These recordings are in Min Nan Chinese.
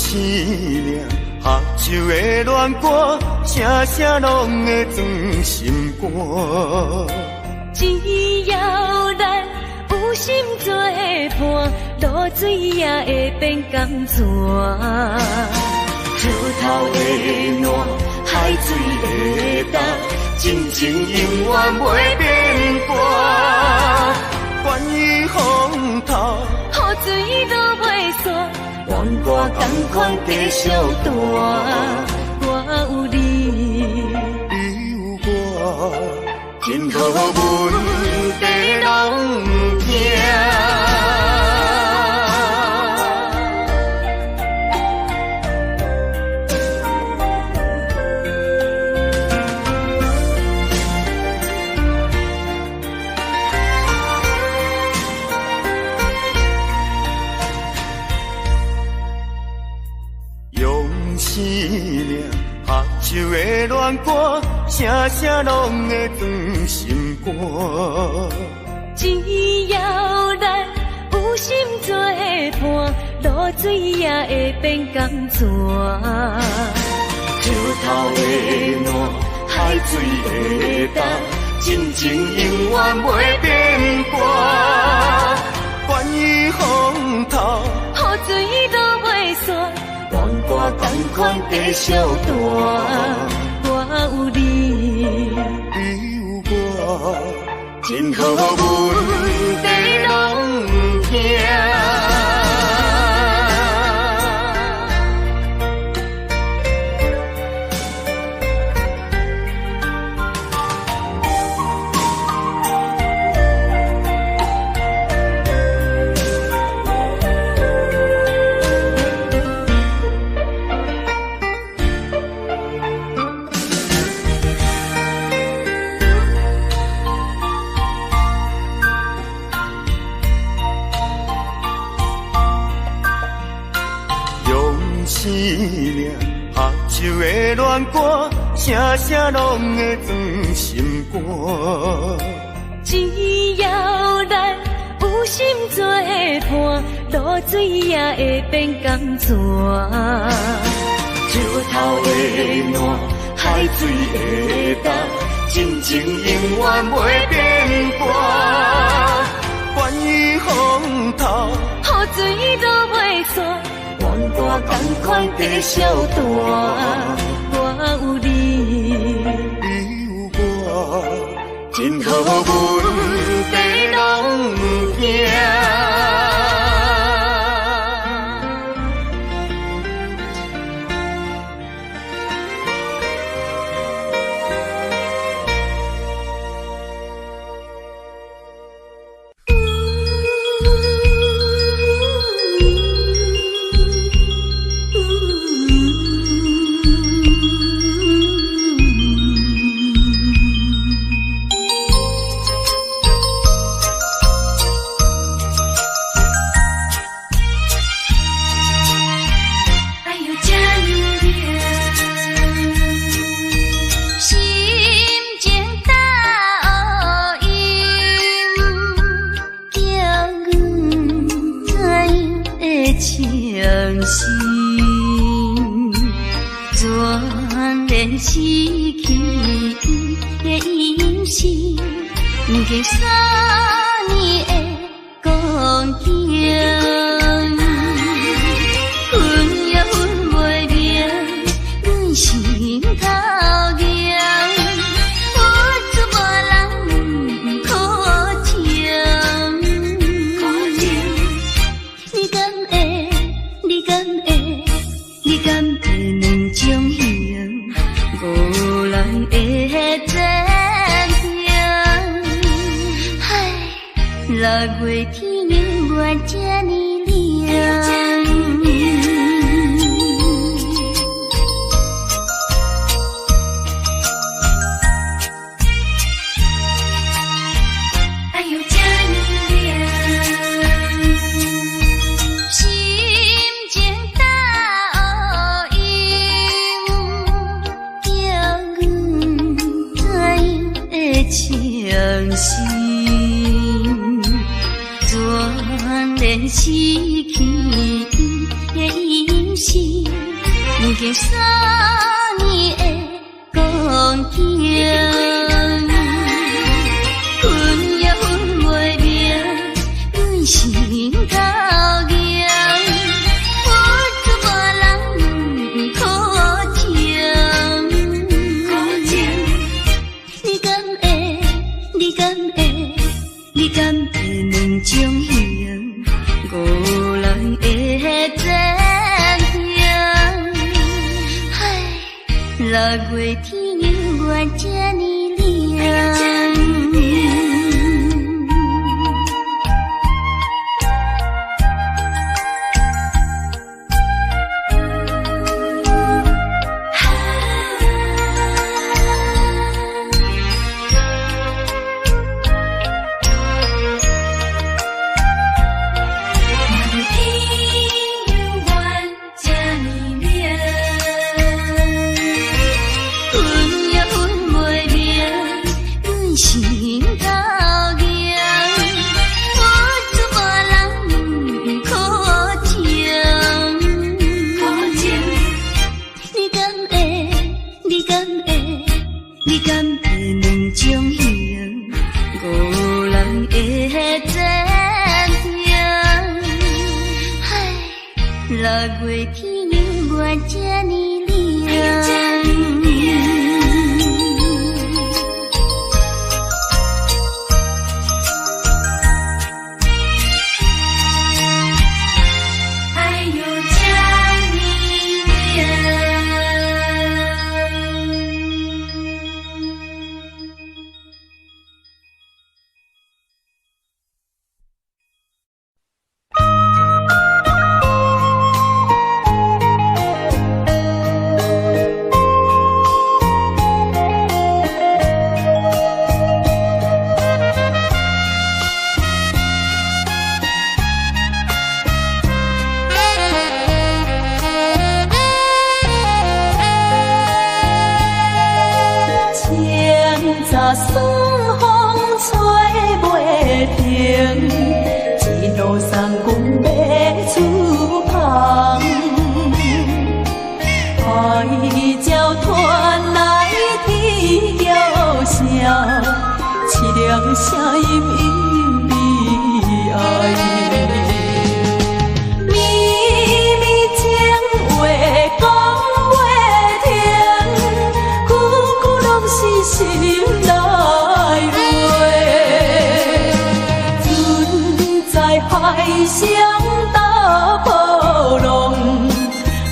生命，合手的恋歌，声声拢会装心肝。只要咱有心做伴，露水也會變甘泉。石頭會爛，海水會乾，真情永遠袂變卦。關於風頭，雨水落袂煞，恋歌仝款繼續彈。我有你，你有我，真好問題攏毋驚。用生命合手的恋歌，聲聲攏會裝心肝。只要咱有心做伴，露水也會變甘泉。石頭會爛，海水會乾，真情永遠袂變卦。關於風頭，雨水落袂煞，戀歌仝款繼續彈。我有你，你有我，真好問題攏毋驚。用生命合手的戀歌，聲聲攏會裝心肝。只要咱有心做伴，露水也會變甘泉。石頭會爛，海水會乾，真情永遠袂變卦。關於風頭，雨水落袂煞，戀歌仝款繼續彈。我有你，你有我，真好問題攏毋驚。哎呦，這呢冷，心情斗音，叫阮怎樣會傷心？全然失去伊的音信，不經三年的光景，分也分袂明，阮心頭硬，有出無人苦情。你敢會？你敢會？你敢會兩種形？五人的前程。唉，六月天永遠這呢冷。哎呦，這呢冷，心情斗音，叫阮怎樣會傷心？全然失去伊的音。是已經三年的光景，分也分袂明，阮心頭硬，付出無人可情。你敢會？你敢會？你敢會兩種形？五人的前程。唉，六月天猶原這呢涼。分也分袂明，阮心頭硬，付出無人可情。你敢會？你敢會？你敢會兩種形？五人的前程。唉，六月天猶原這呢涼。愛有這呢涼。清早酸風吹袂停，一路送阮欲出帆。海鸟传来啼叫声，凄凉声音隐悲哀。绵绵情话讲袂停，句句攏是心內話。船在海上大波浪，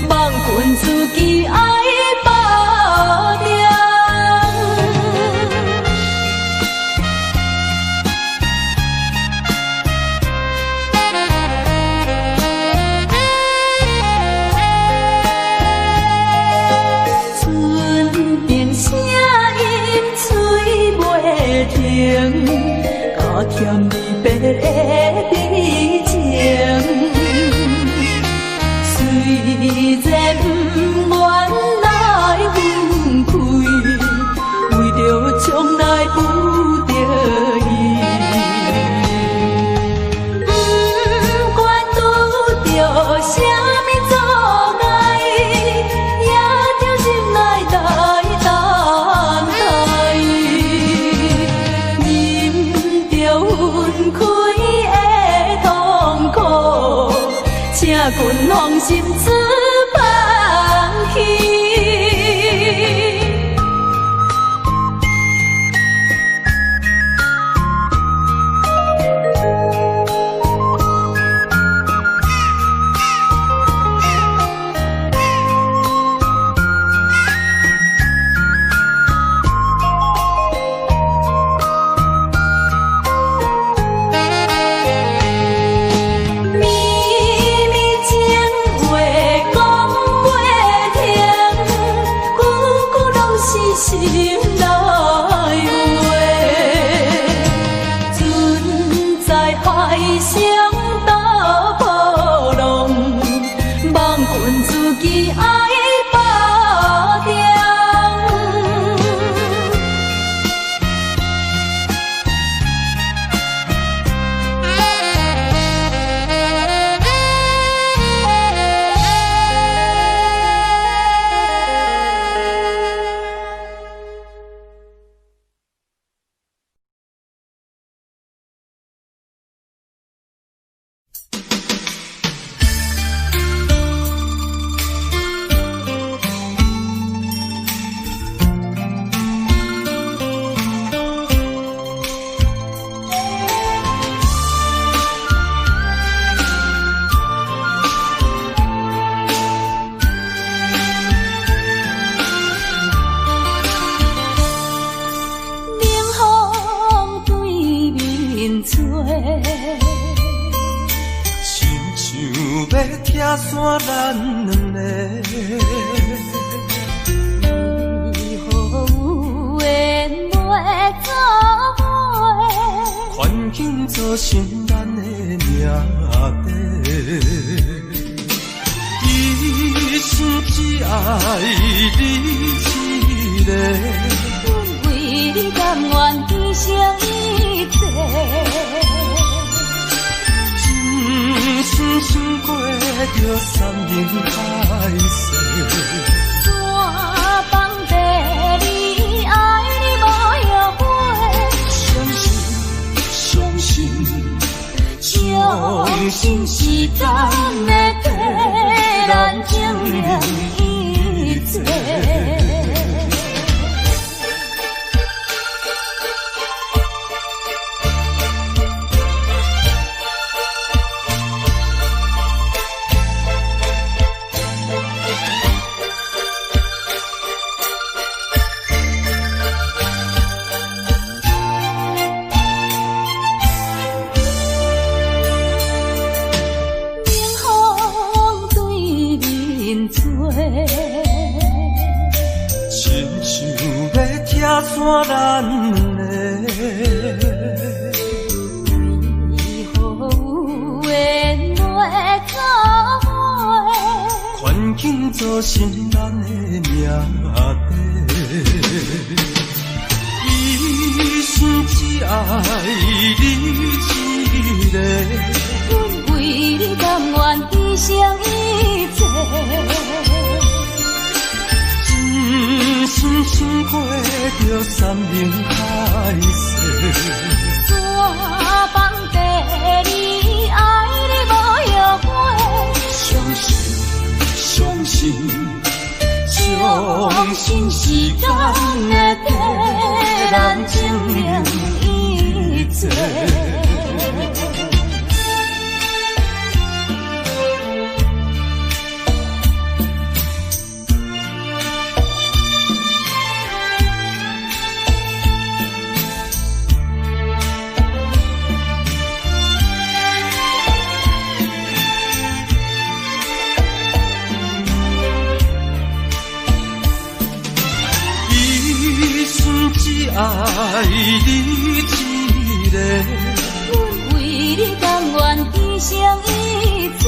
望君自己愛把定。船顶聲音吹袂停，加添離別的悲情。雖然不願來分開，為著將來不得已。不管拄著啥物阻礙，也著忍耐來等待。忍著分開的痛苦，請君放心出帆去。绵綿情話講袂停，句句攏是心內話。船在海上大波浪，望君自己愛把定。拆散咱兩个。為何有緣袂做伙？環境造成咱的命底。一生只愛你一个。阮為你甘願犧牲一切。真心想過著山盟海誓。怎放低你，愛你無後悔。相信，相信，相信時間會替咱證明一切。冷風對面吹，親像欲拆散咱兩个。為何有緣袂做伙？環境造成咱的命底。一生只愛你一個。阮為你甘願犧牲一切。真心想過著山盟海誓。怎放低你，愛你無後悔。相信，相信，相信時間會替咱證明一切。一生只愛你一個。阮為你甘願犧牲一切。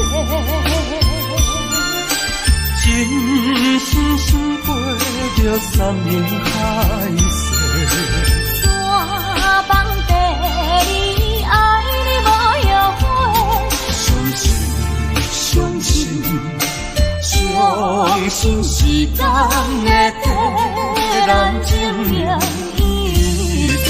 真心想過著山盟海誓。怎放低你，愛你無後悔。相信，相信，相信時間會替咱證明一切。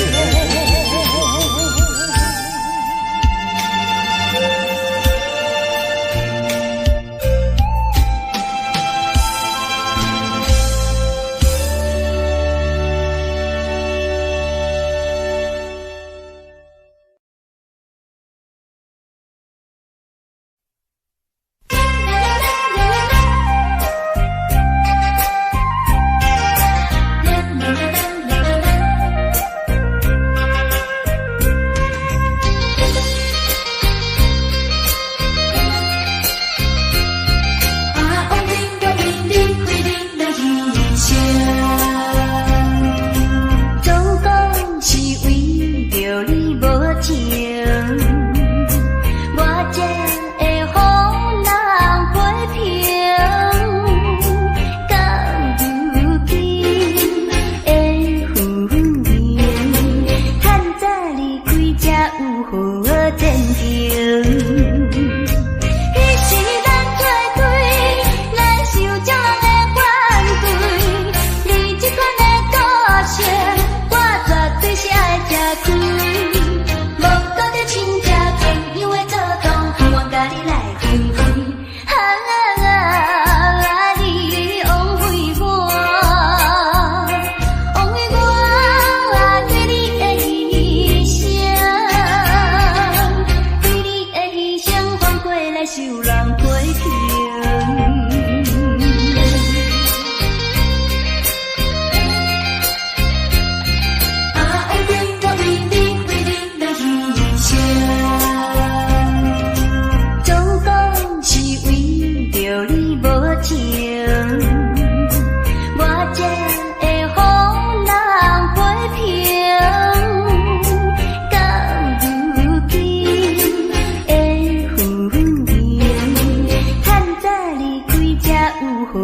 好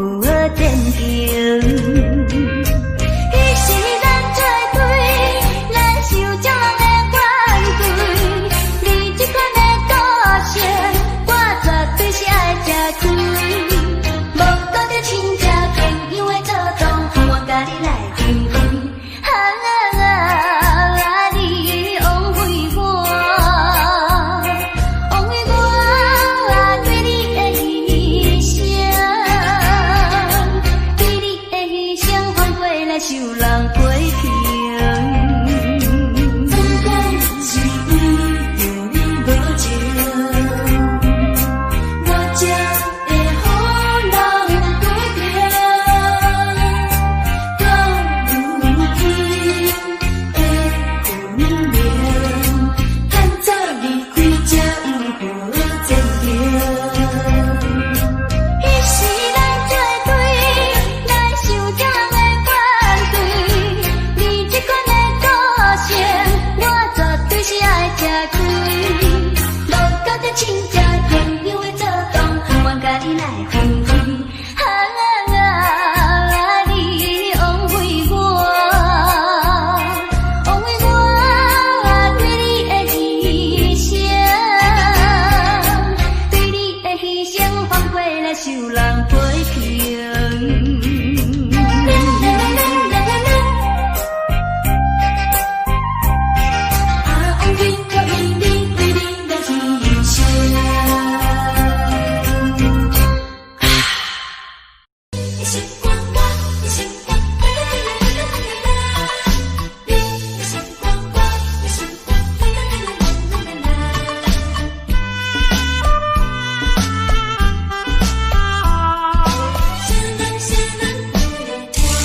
前程。彼時咱做對來受眾人的反對，你這款的個性，我絕對是愛食虧。無拄著親戚朋友的做動，我共你來分開。啊啊，你枉費我，枉費我對你的犧牲，對你的犧牲換過來受人批評。總講是為著你無情，我才會予人批評。到如今的分明，趁早離開才有好前程。彼時咱做對來受眾人的反對，你這款的個性，我絕對是愛食虧。無拄著親戚朋友的做動，我共你來分開。啊啊，你枉費我，枉費我對你的犧牲，對你的犧牲換過來受人批評。啊，枉費我為你，為你來犧牲。你心肝，我的心肝，啦啦啦啦啦啦啦。你的心肝，我的心肝，啦啦啦啦啦啦啦。啥人啥人陪伴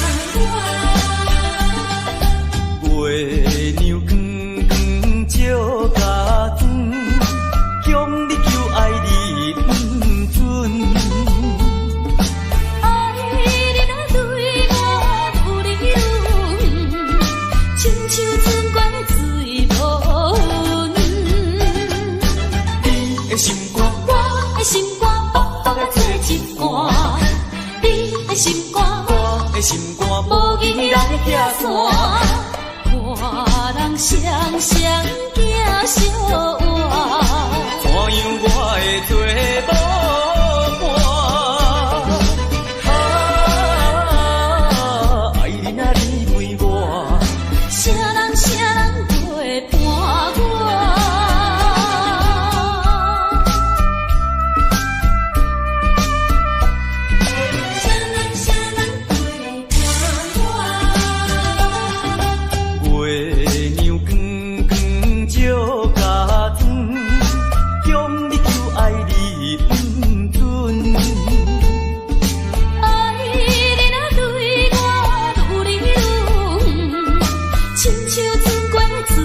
我？月娘光光照家庄，向你求愛你毋准。愛你若對我有離遠，親像春過水無痕。你的心肝，我的心肝薄薄的做一半，你的心肝我的心肝，無義來拆散。看人雙雙行相偎，怎樣我會做無伴？啊，愛你若你陪我，啥人啥人陪伴我？啥人啥人陪伴我？月娘光光照家庄，向你求愛你毋准。愛你若對我愈來愈遠，親像船過水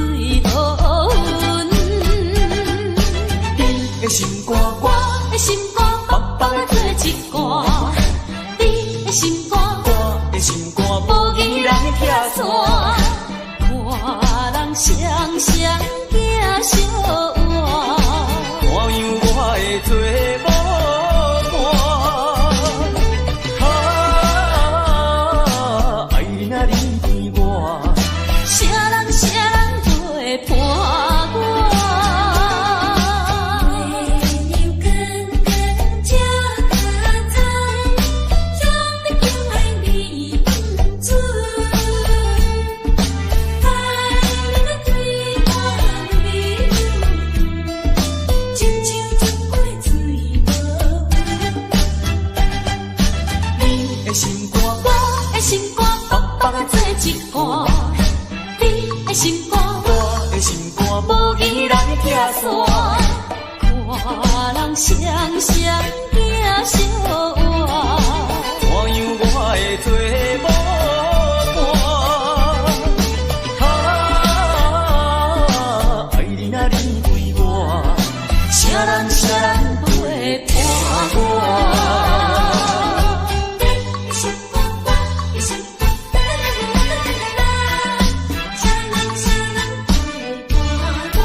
無痕。你的心肝，我的心肝薄薄的做一半，你的心肝我的心肝，無義來拆散。看人雙雙行相偎，怎樣我會做無伴？啊，愛你若你陪我，啥人啥人陪伴我？月娘光光照家庄，向你求愛你毋准。愛你若對我愈來愈遠，親像船過水無痕。你的心肝，我的心肝薄薄的做一半，你的心肝我的心肝，無義來拆散。看人雙雙行相偎，怎樣我會做無伴？啊，愛你若你陪我，啥人啥人陪伴我？你的心肝，我的心肝，啦啦啦啦啦啦啦。啥人啥人陪伴我？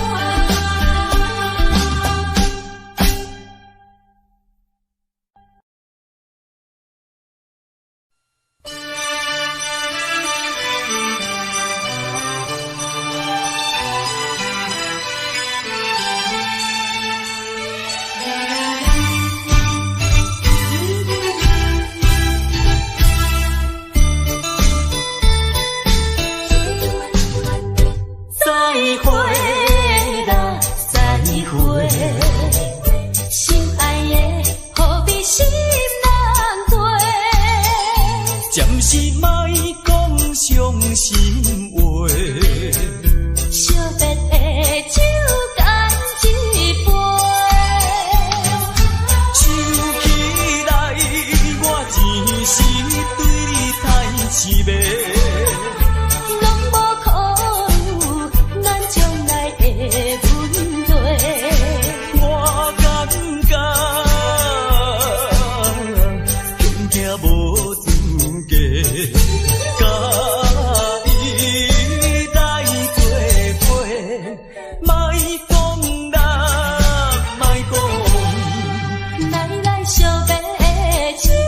暫時莫講傷心話。惜別的酒乾一杯。想起來，我一時對你太痴迷。攏無考慮咱將來的問題。我感覺恐驚無資格，佮伊來做伙。莫講啦，莫講。來來惜別的酒，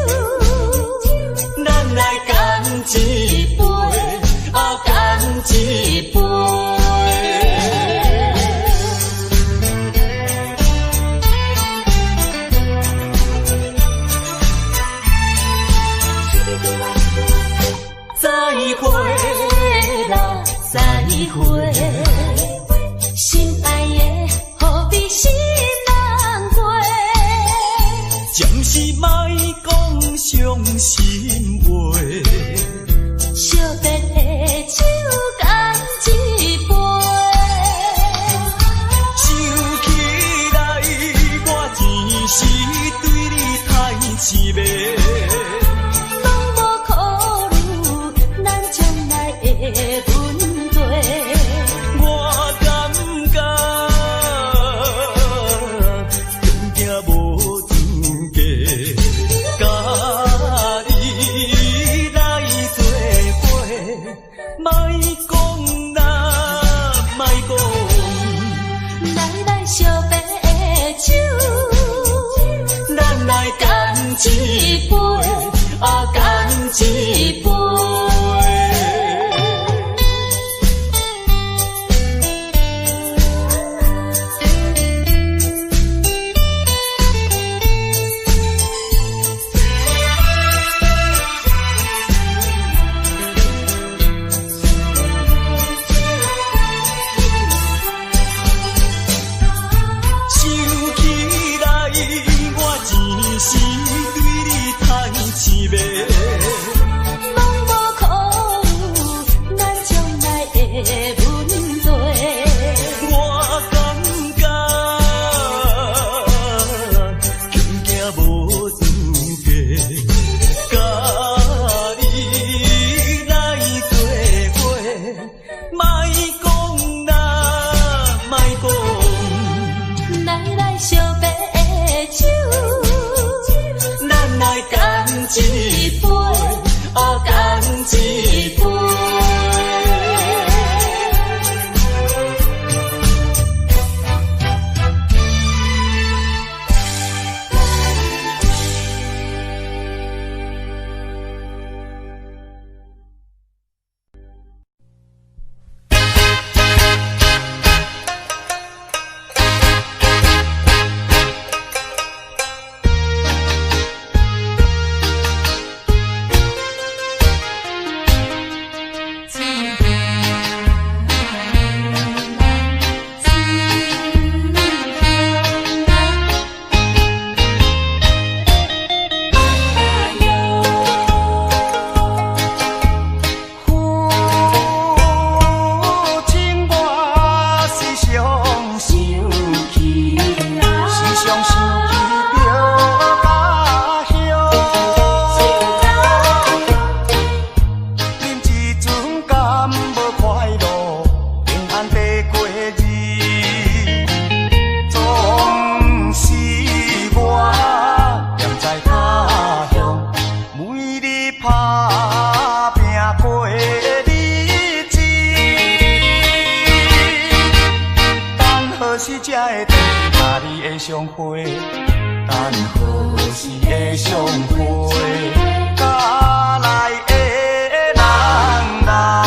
咱來乾一杯，啊乾一杯。再會啦，再會，心愛的，予比心人過。暫時莫講傷心話。惜別的酒乾一杯。想起來，我一時對你太痴迷。攏無考慮咱將來的問題。我感覺恐驚無資格，佮你來做伙。莫講啦，莫講。來來惜別的酒，咱來乾一杯，啊乾一杯。想起來，我一時對你太痴迷。攏無考慮咱將來的問題。我感覺恐驚無資格，佮你來做伙。莫講啦，莫講。來來惜別的酒，咱來乾一杯，啊乾一杯。父親，我時常想起，時常想起著家鄉。恁這陣敢無快樂，平安地過日？總是我踮在他鄉，每日打拼過日子。等何時才會轉去佮你的相會？等何時會相會？家內的人來。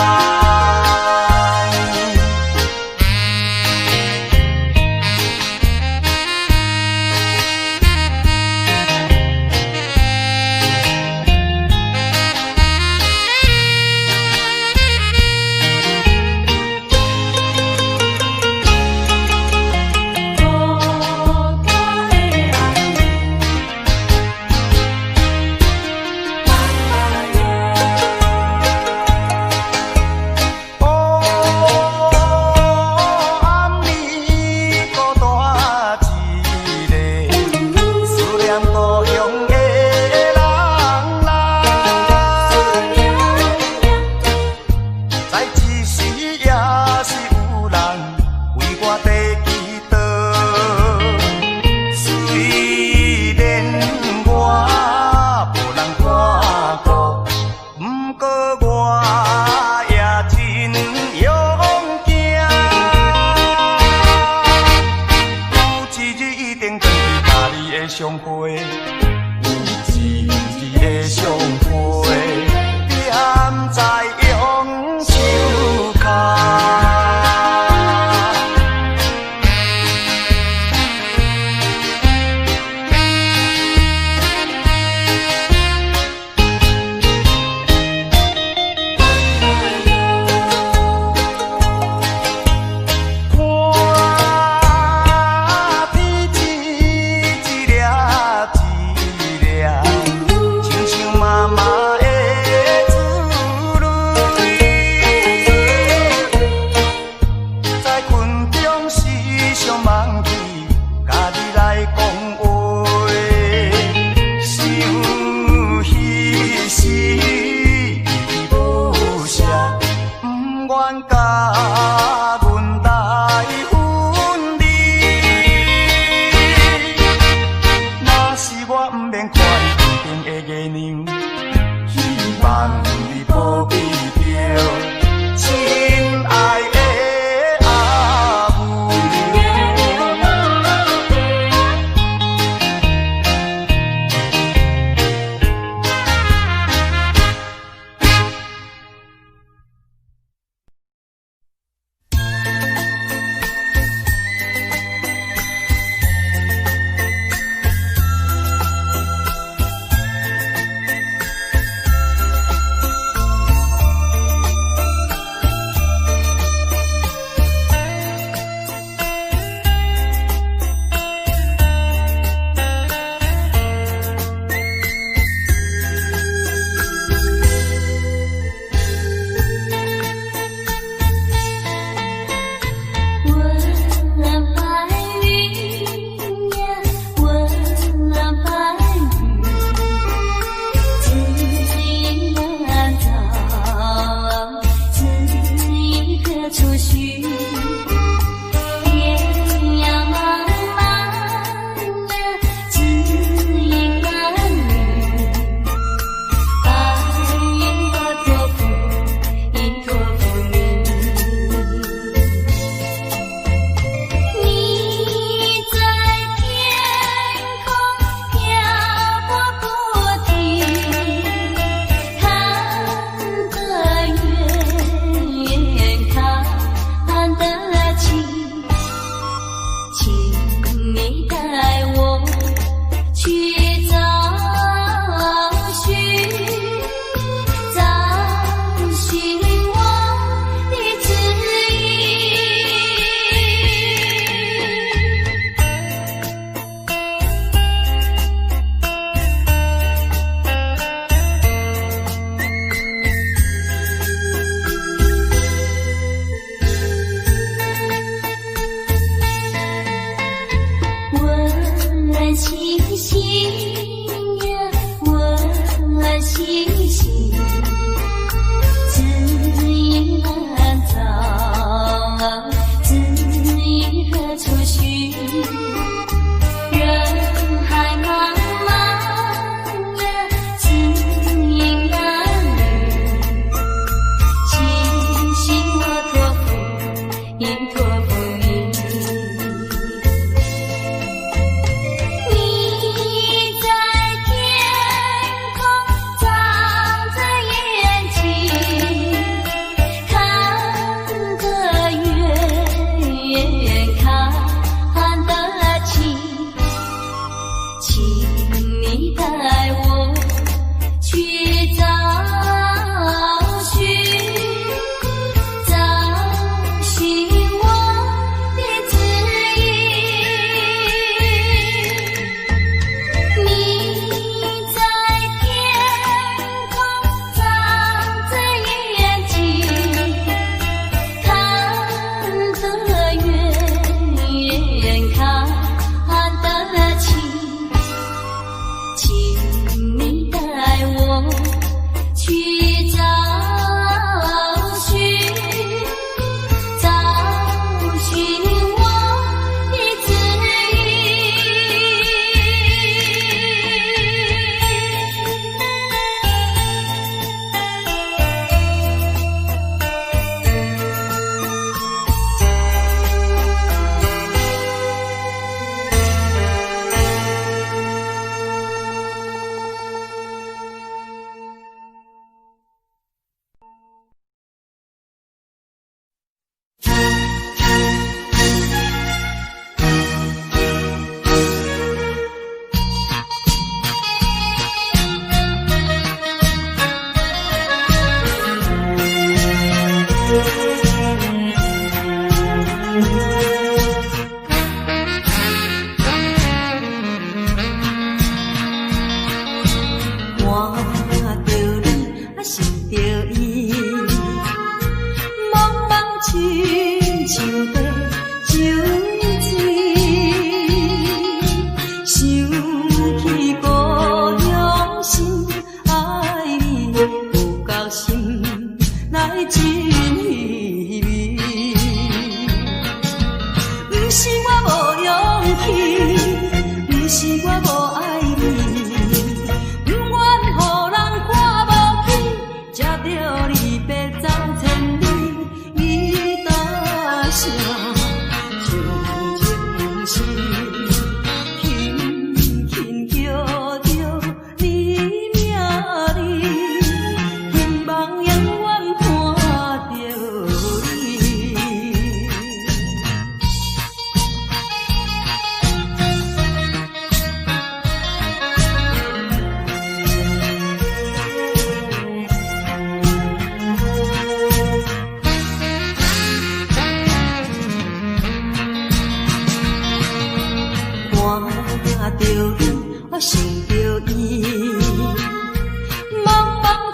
孤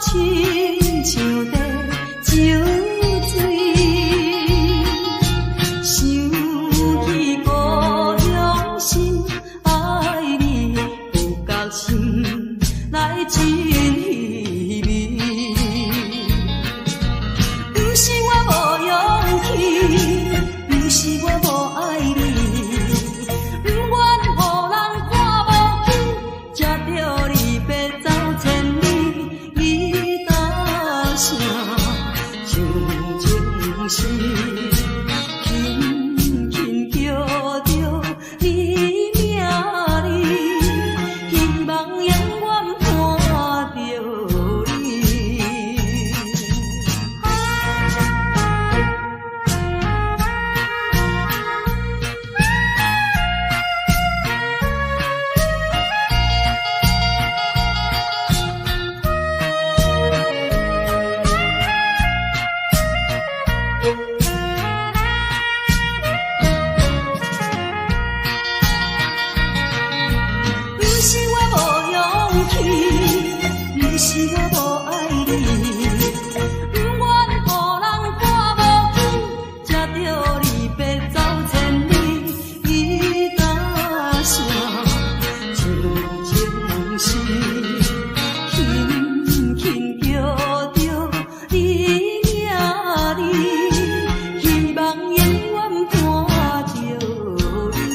親像在酒醉，想起故鄉心愛你，不覺心內真稀微。毋是我無勇氣，毋是我無愛你，毋願予人看無起，才著離別走千里，伊當啥像情絲，輕輕叫著你名字，希望永遠伴著你。毋是我無勇氣，毋是我無愛你，毋願予人看無起，才著離別走千里。伊當啥像情絲，輕輕叫著你名字，希望永遠伴著你。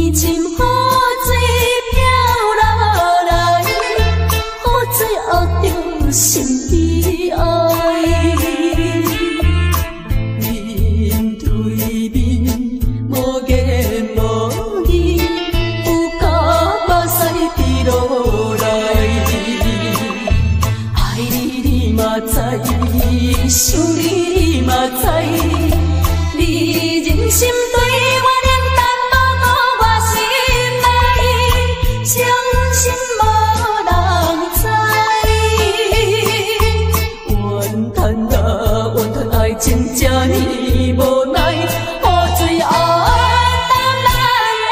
天深雨水飄落來，雨水壓著心悲哀。面對面無言無語，有甲目屎滴落來。愛你你嘛知，想你你嘛知，你忍心對我冷淡，無顧我心內，傷心無人知。怨嘆啊怨嘆，愛情這呢無奈，雨水壓淡咱的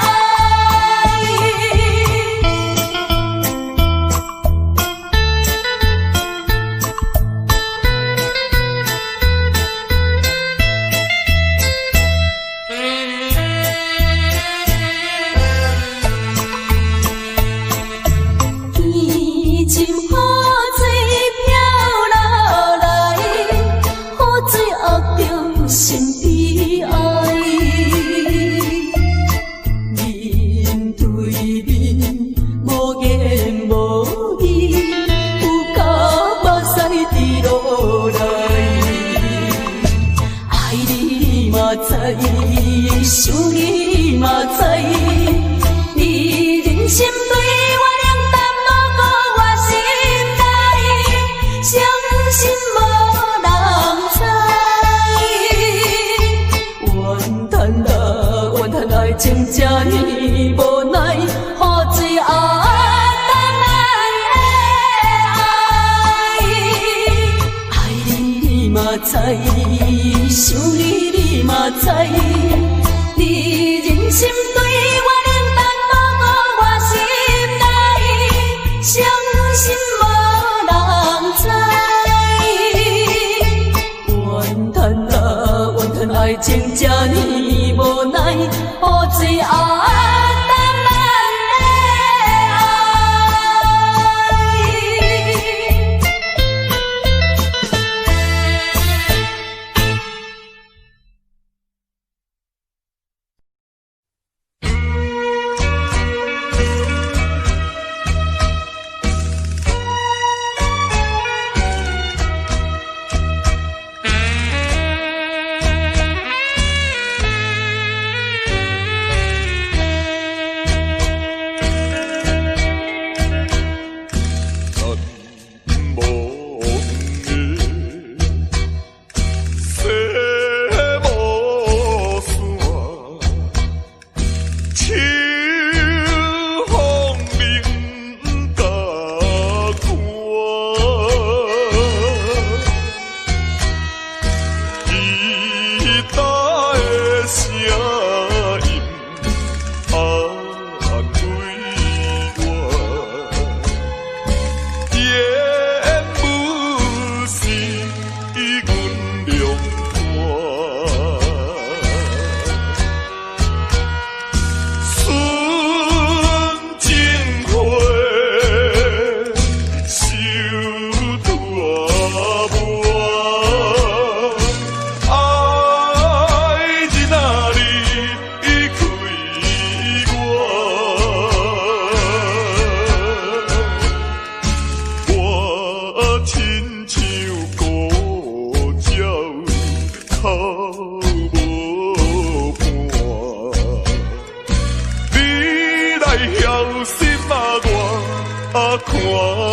愛。天深雨水飄落來，雨水壓著心悲哀。面對面無言無語，有甲目屎滴落來。愛你你嘛知，想你你嘛知，你忍心對我冷淡，無顧我心內，傷心無人知。怨嘆啊怨嘆，愛情這呢無奈，雨水壓淡咱的愛。愛你你嘛知，想你你嘛知，你忍心對我冷淡，無顧我心內，傷心無人知。怨嘆啊怨嘆，愛情這呢無奈，雨水壓淡咱的愛。看破。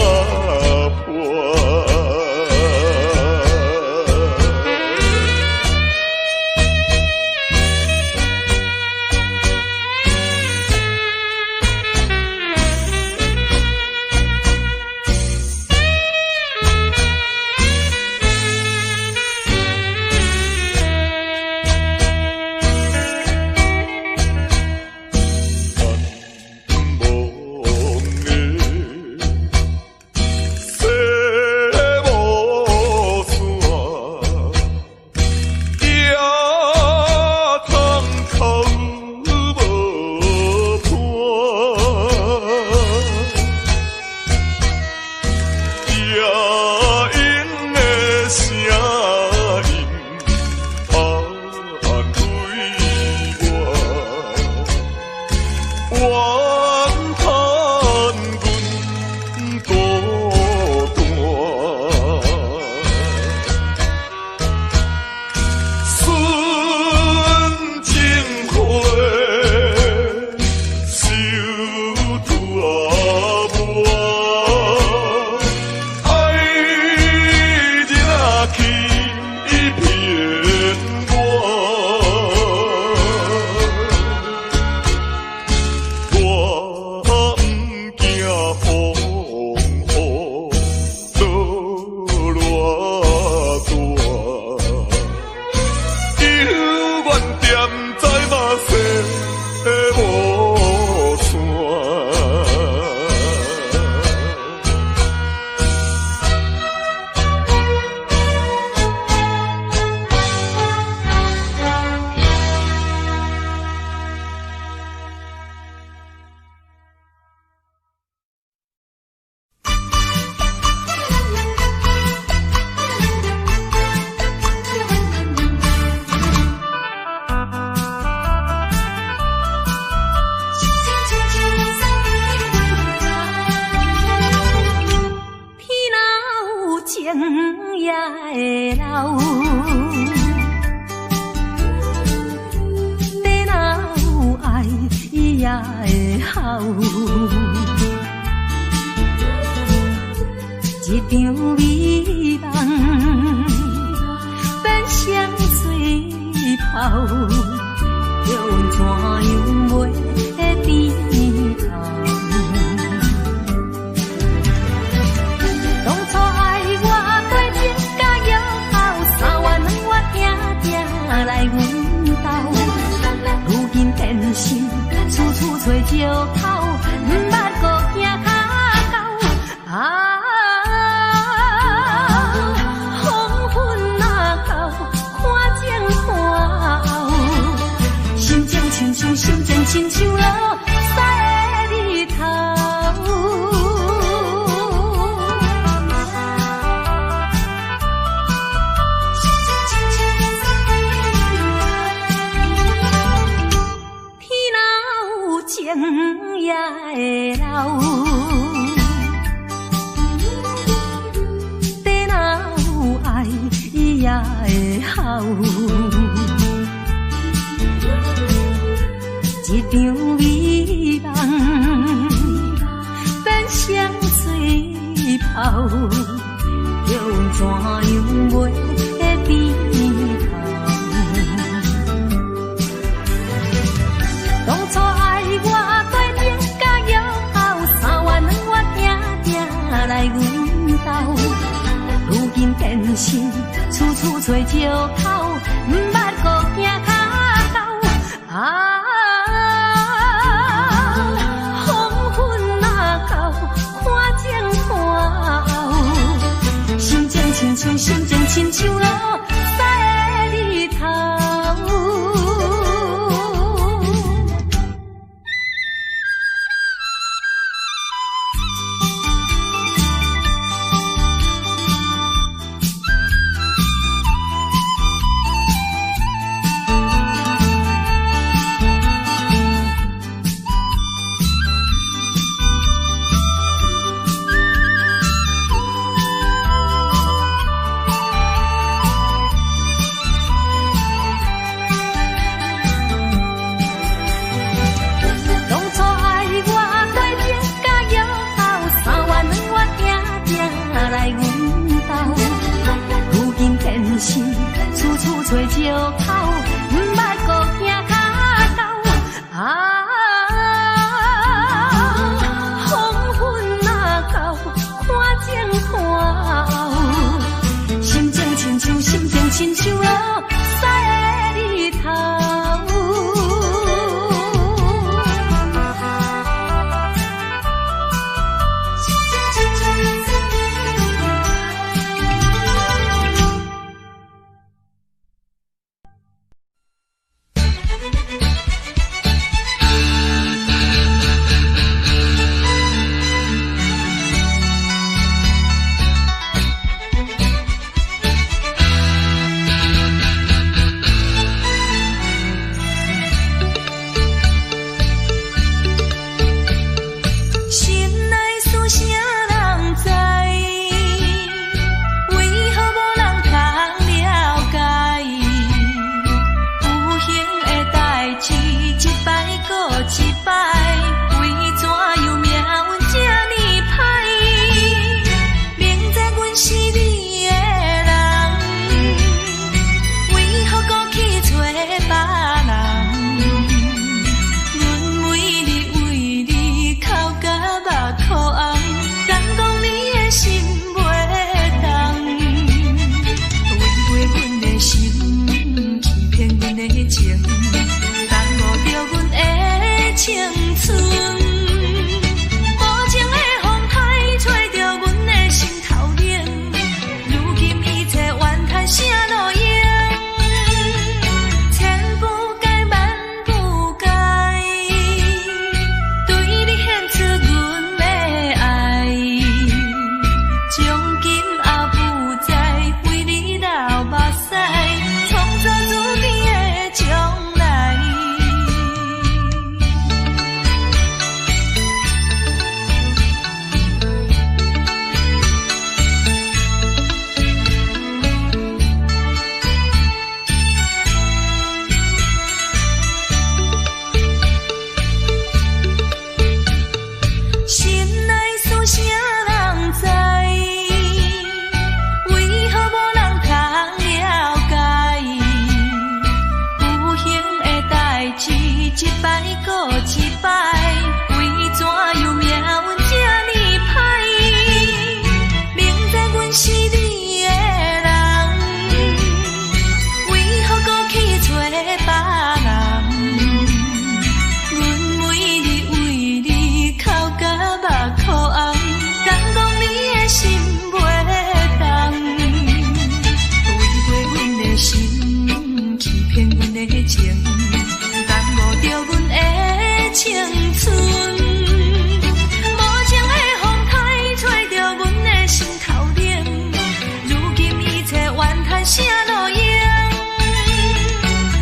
咱啥路用？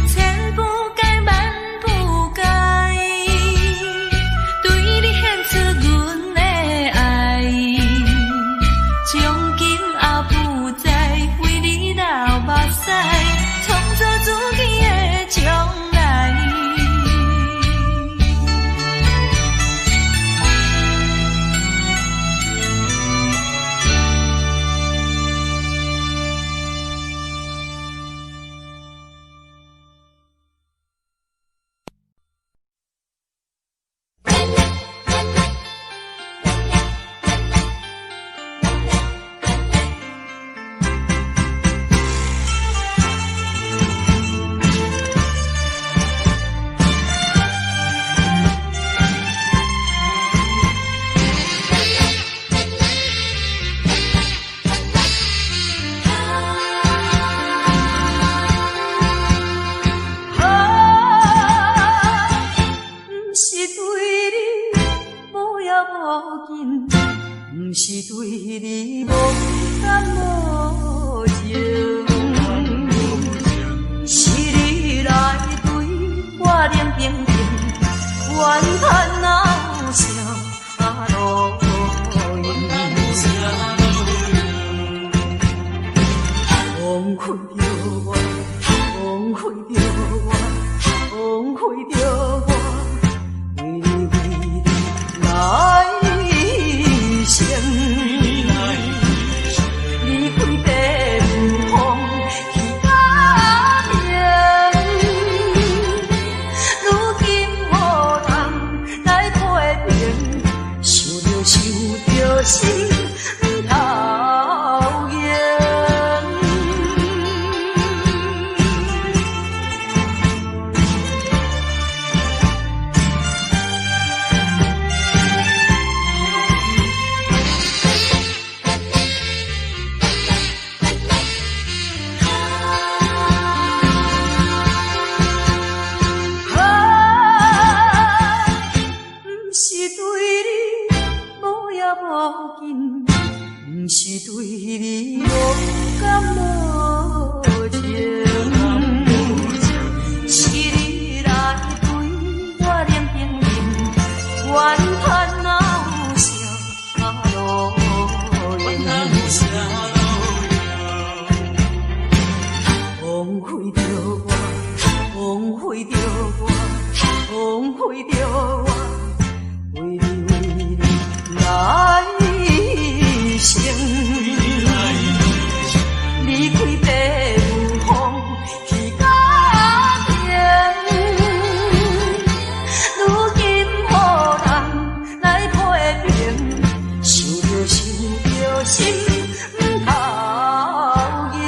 千不该万不该，對你獻出阮的愛，從今後不再為你流目屎，創造自己的將來。啊，毋是對你無要無緊，毋是對你無感無情，是你來對我冷冰冰，怨嘆哪有啥路用？枉費著我，枉費著我，枉費著我，為你為你來生。離開白雲峰去家庭，如今予人來批評，想著想著心頭癢。啊，毋是對你無要無緊，毋是對你無感無情，是你來對我冷冰冰，怨嘆哪有啥路用？枉費著我，枉費著我，枉費著我，為你為你來生。離開白雲峰去家庭，如今予人來批評，想著想著心頭癢。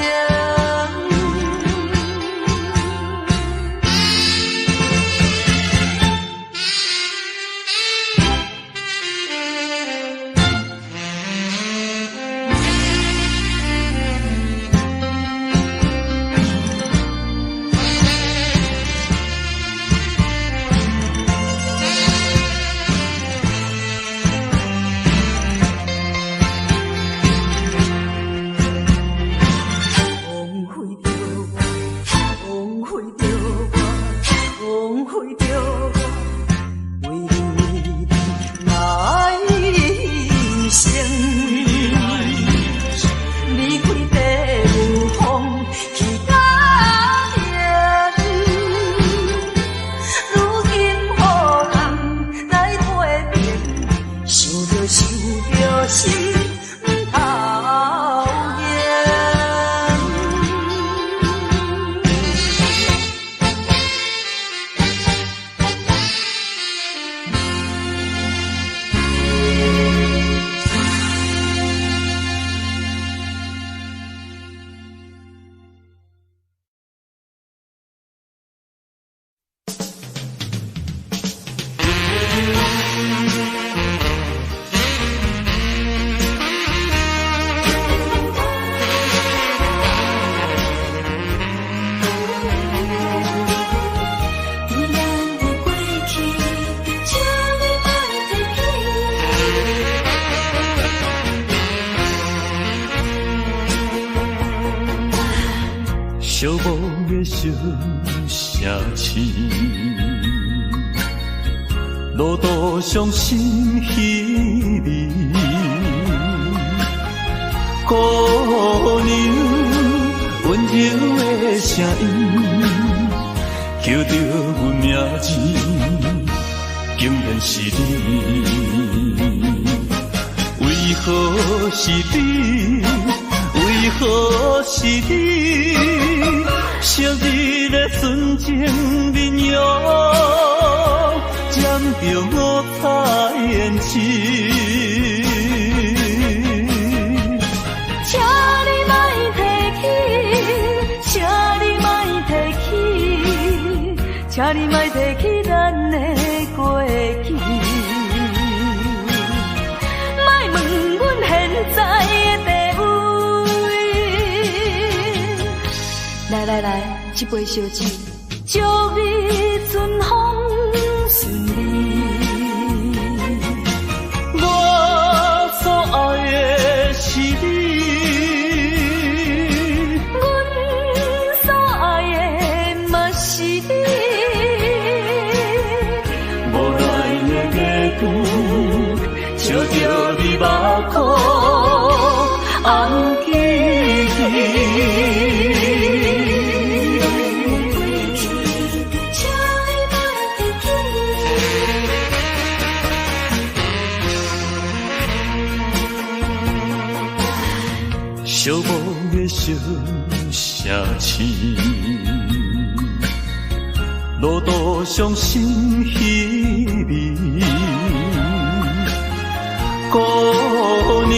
寂寞的小城市，路途上心稀微。姑娘溫柔的聲音，叫著阮名字，竟然是你。為何是你？為何是你？昔日的純情面容，染著五彩胭脂。請你莫提起，請你莫提起，請你莫提起咱的過去。莫問阮現在的地位。來來來，這杯燒酒，祝你春風順利。我所愛的是你，阮所愛的嘛是你。無奈的月光，照著你目眶紅記記。請你莫提起。寂寞的小城市，路途上心稀微。姑娘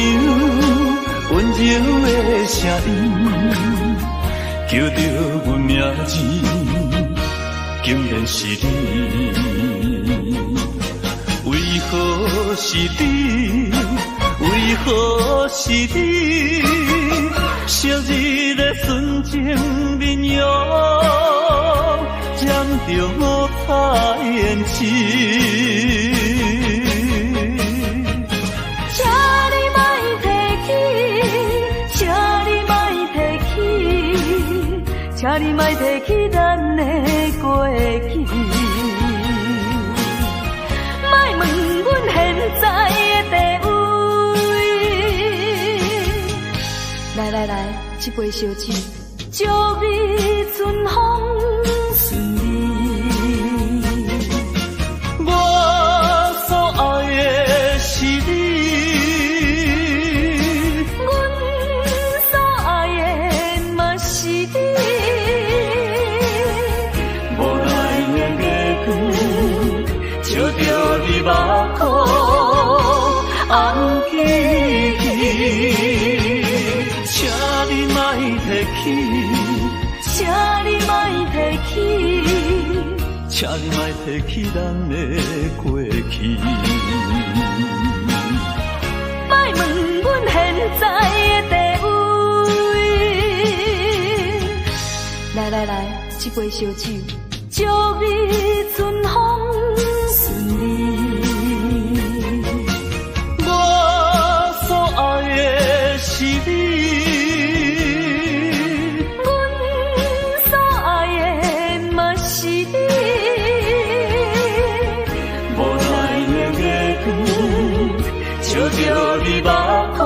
溫柔的聲音，叫著阮名字，竟然是你。為何是你？為何是你？昔日的純情面容，染著五彩胭脂。請你莫提起，請你莫提起，請你莫提起咱的過去。莫問阮現在的地位。來來來，這杯燒酒，祝你春風順利。我所愛的是你，阮所愛的嘛是你。無奈的月光，照著你目眶紅記記。請你莫提起，請你莫提起，請你莫提起咱的過去。莫問阮現在的地位。來來來，這杯燒酒，祝你春風順利。我所愛的是你，阮所愛的嘛是你。無奈的月光，照著你目眶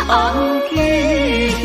紅記記。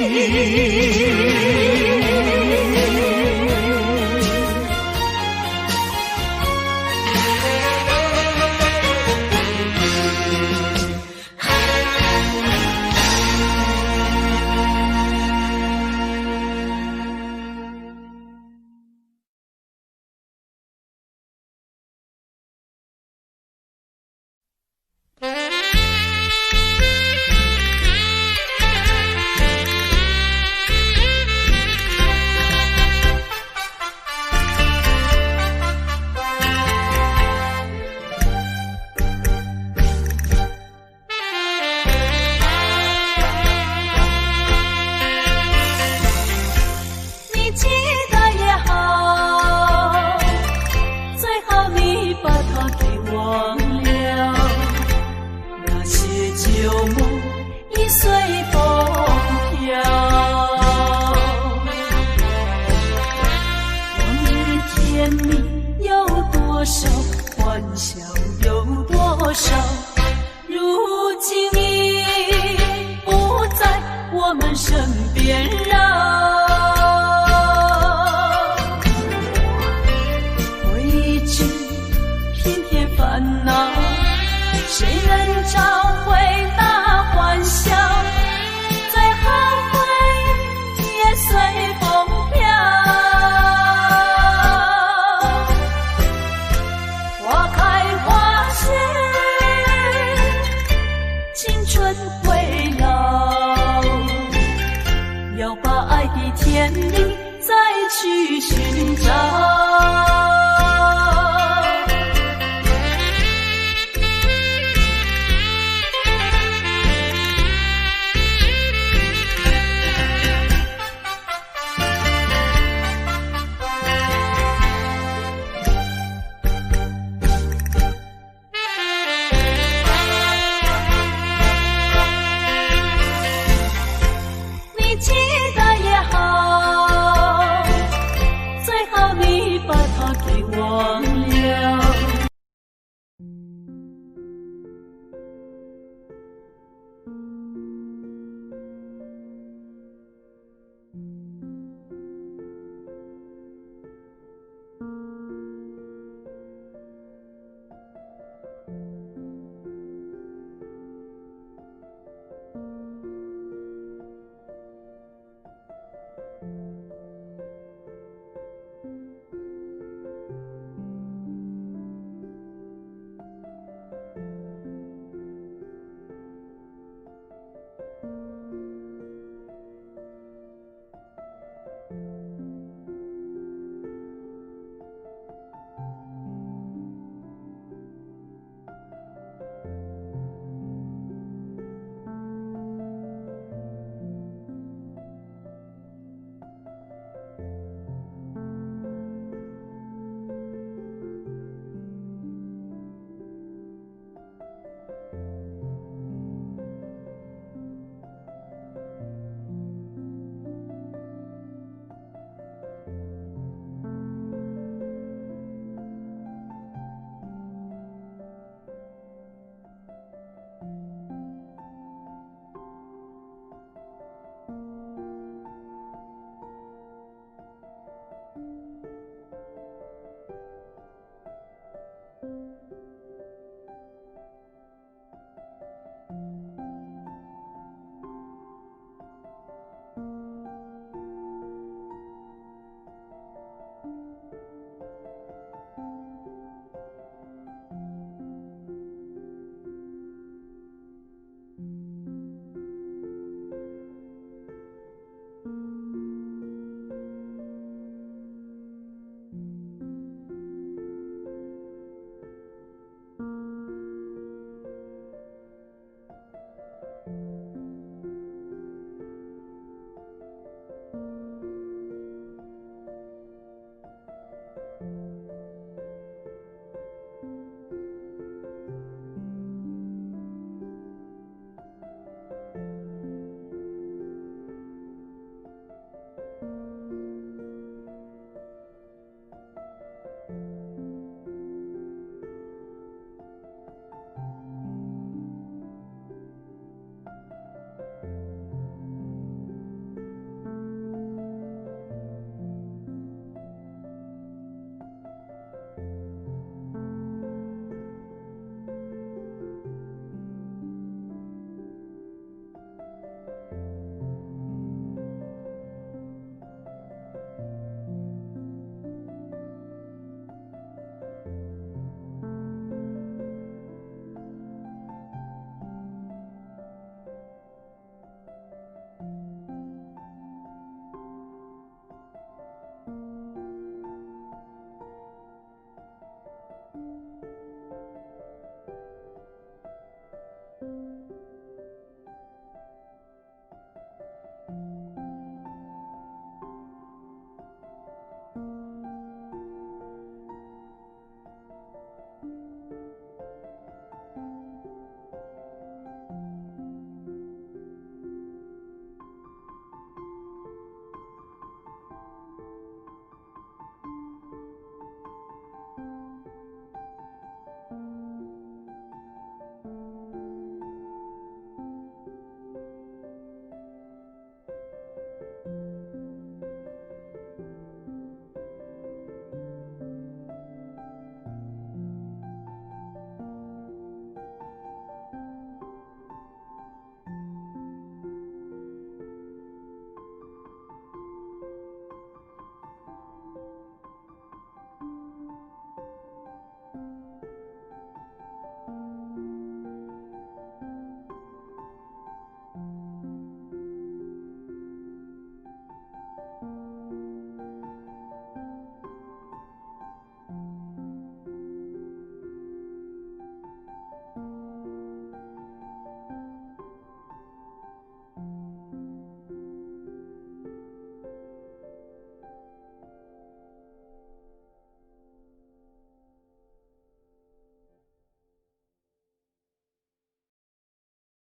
蜜有多少，歡笑有多少，如今已不在我們身邊繞。回憶只平添煩惱，誰能找回那歡笑？最好回憶也隨風飄。花開花謝，青春會老，要把愛的甜蜜再去尋找。